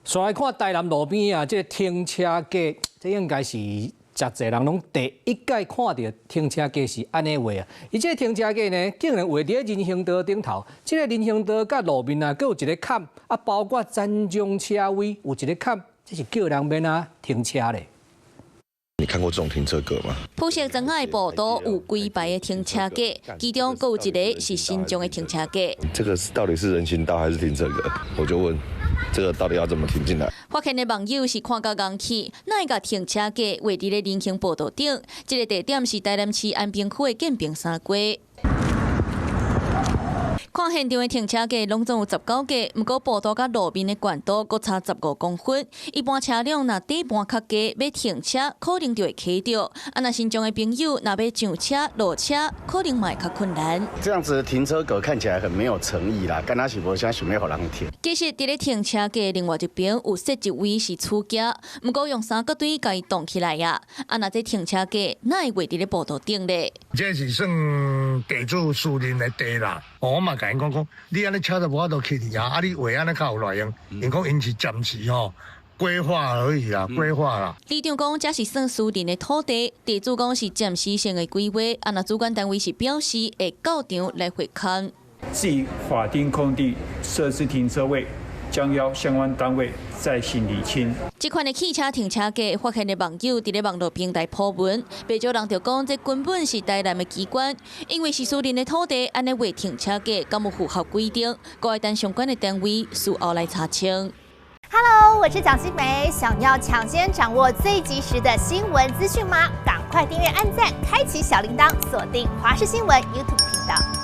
煞來看台南路邊啊，這个停車格，這應該是誠濟人攏第一擺看著停車格是按呢畫啊。伊這个停車格呢，竟然畫佇咧人行道頂頭。這个人行道佮路面啊，閣有一个崁，啊，包括殘障車位有一个崁，這是叫人欲按怎停車咧？你看過這種停車格嗎？鋪設莊仔的步道有幾排的停車格，其中閣有一个是身障的停車格。這個是到底是人行道還是停車格？我就問，這個到底要怎麼停進來？發現的網友是看甲戇去，哪會共停車格畫佇咧人行步道頂？這个地點是台南市安平區的建平三街。看現場的停車格攏總有19格，毋過步道佮路面的懸度閣差15公分。一般車輛若底盤較低，欲停車可能就會卡著。啊，若身障的朋友若欲上車落車，可能嘛會較困難。這樣子的停車格看起來很沒有誠意啦，敢若是無啥想欲予人停。其實，佇咧停車格另外一邊有設一位是厝屐，毋過用三角錐共伊擋起來啊。啊，若這停車格哪會畫佇咧步道頂咧？這是算地主私人的地啦，我嘛共𪜶講講，你按呢車都無法度去佇啊，啊你畫按呢較有內用，𪜶講𪜶是暫時吼規劃而已啦，規劃啦。里長講這是算私人的土地，地主講是暫時性的規劃，啊若主管單位是表示會到場來會勘。至於法定空地設置停車位，將邀相關單位再行釐清。這款的汽車停車格，發現的網友佇咧網路平台 po 文，袂少人就講這根本是台南的機關，因為是私人的土地，按呢畫停車格，敢有符合規定？閣愛等相關的單位事後來查清。 Hello，我是蔣新梅，想要搶先掌握最及時的新聞資訊嗎？趕快訂閱、按讚、開啟小鈴鐺，鎖定華視新聞 YouTube 頻道。